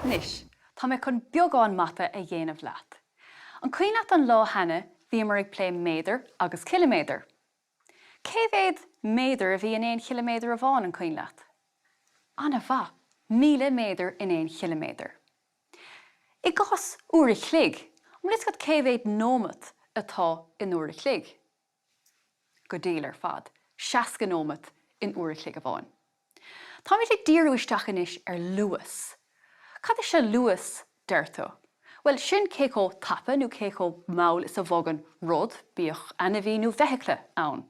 Anois, tá mé chun beagán mata a dhéanamh leat. An cuimhin leat an lá cheana bhíomar ag plé méadar agus ciliméadar? Cé mhéad méadar a bhí in aon chiliméadar amháin, an cuimhin leat? An-mhaith! 1,000 méadar in aon chiliméadar. I gcás uair a chloig, an bhfuil fhios agat cé mhéad nóimeat atá in uair a chloig? Go diail ar fad, 60 nóimeat in uair a chloig amháin. Táimid ag díriú isteach anois ar luas. Cad is ea luas, deir tú? Bhuel, sin cé chomh tapa nó cé chomh mall is a bhogann rud, bíodh ainmhí nó feithicil ann.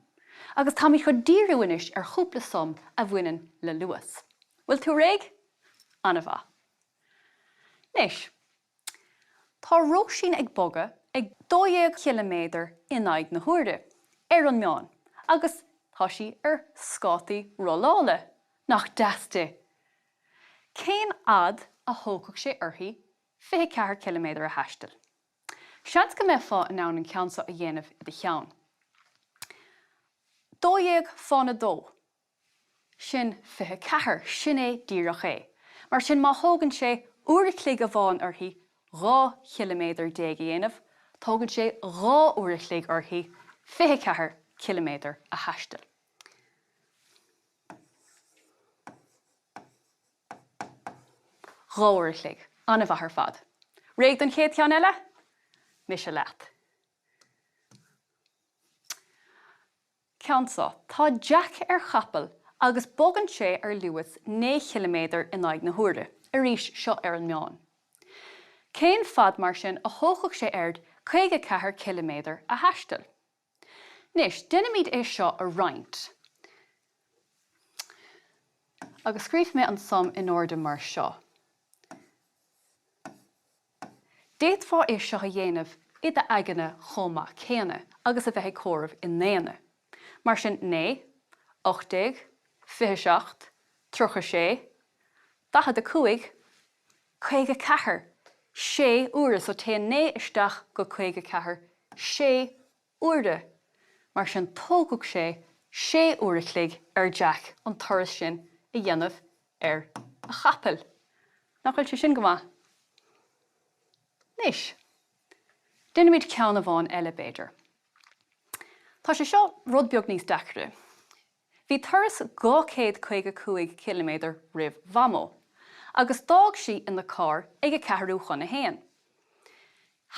Agus táimid chun díriú anois ar chúpla sum a bhaineann le luas. Bhfuil tú réidh? An-mhaith. Anois, tá Róisín ag bogadh ag 12 chiliméadar in aghaidh na huaire, ar an meán, agus tá sí ar scátaí rollála. Nach deas di! Cén fhad a thógfadh sé uirthi 24 ciliméadar a thaisteal? Seans go mbeifeá in ann an ceann seo a dhéanamh i do cheann. 12 fána dó. Sin 24, sin é díreach é. Mar sin má thógann sé uair a chloig amháin uirthi 12 chiliméadar a dhéanamh, tógann sé 2 uair a chloig uirthi 24 ciliméadar a thaisteal. Dhá uair a chloig. An-mhaith ar fad. Réidh don chéad cheann eile? Mise leat. Ceann seo. Tá Jack ar chapall agus bogann sé ar luas 9 chiliméadar in aghaidh na huaire, arís, seo ar an meán. Cén fad, mar sin, a thógfadh sé air 54 ciliméadar a thaisteal? Anois, déanfaimid é seo a roinnt. Agus scríobhfaidh mé an sum in airde mar seo. D'fhéadfá é seo a dhéanamh i d'aigne chomh maith céanna agus a bheith ag comhaireamh i naíonna. Mar sin, 9, 18, 27, 36, 45, 54, sé huaire, so téann 9 isteach go 54, sé huaire. Mar sin tógfaidh sé sé uair a chloig ar Jack an turas sin a dhéanamh ar a chapall. Nach bhfuil sé sin go maith? Anois, déanfaimid ceann amháin eile, b'fhéidir. Tá sé seo rud beag níos deacra. Bhí turas 255 ciliméadar roimh Mhamó, agus d'fhág sí ina carr ag a ceathrú chun a haon.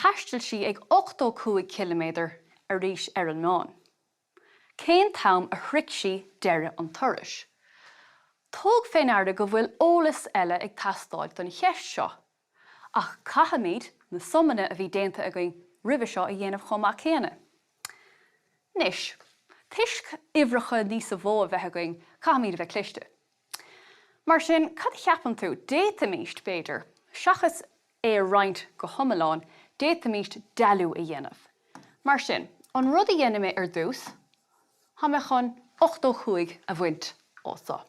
Thaistil sí ag 85 ciliméadar arís ar an meán. Cén t-am a shroich sí deireadh an turais? Tóg fé ndeara go bhfuil eolas eile ag teastáil don cheist seo. Ach caithfimid na sumanna a bhí déanta againn roimhe seo a dhéanamh chomh maith céanna. Anois, toisc uimhreacha níosa mhó a bheith againn, caithfimid a bheith cliste. Mar sin, cad a cheapann tú? D'fhéadfaimíst, b'fhéidir, seachas é a roinnt go hiomlán, d'fhéadfaimíst dealú a dhéanamh. Mar sin, an rud a dhéanfaidh mé ar dtús, tá mé chun 85 a bhaint ó seo.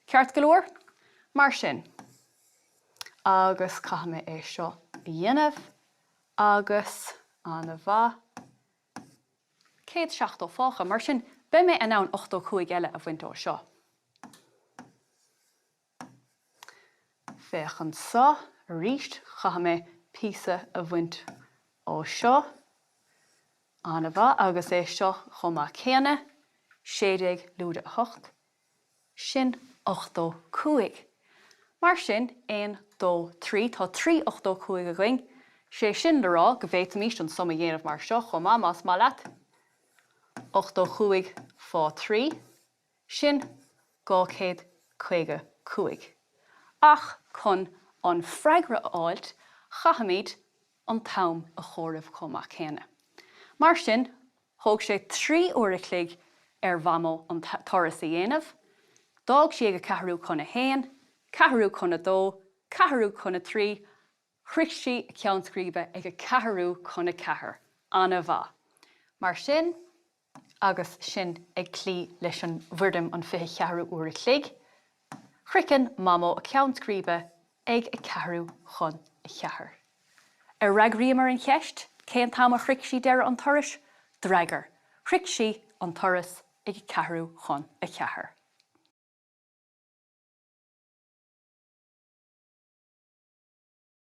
Ceart go leor? Mar sin, agus caithfidh mé é seo a dhéanamh, agus, an-mhaith, 170 fágtha. Mar sin, beidh mé in ann 85 eile a bhaint ó seo. Féach anseo arís, caithfidh mé píosa a bhaint ó seo. An-mhaith, agus é seo chomh maith céanna, 16 lúide 8. Sin 85. Mar sin, 1, 2, 3, tá trí 85 againn, sé sin le rá go bhféadfaimís an sum a dhéanamh mar seo chomh maith, más maith leat. 85 fá 3, sin 255. Ach chun an freagra a fháilt, chaithfimid an t-am a chomhaireamh chomh maith céanna. Mar sin, thóg sé 3 uair a chloig ar Mhamó an turas a dhéanamh. D'fhág sí ag a ceathrú chun a haon, ceathrú chun a dó, ceathrú chun a trí, shroich sí a ceann scríbe ag a ceathrú chun a ceathair. An-mhaith. Mar sin, agus sinn ag cloí leis an bhfoirm an 24ú uair a chloig, shroicheann Mamó a ceann scríbe ag a ceathrú chun a ceathair. Ar fhreagraíomar an cheist, cén t-am a shroich sí deireadh an turais? D'fhreagair. Shroich sí an turas ag a ceathrú chun a ceathair.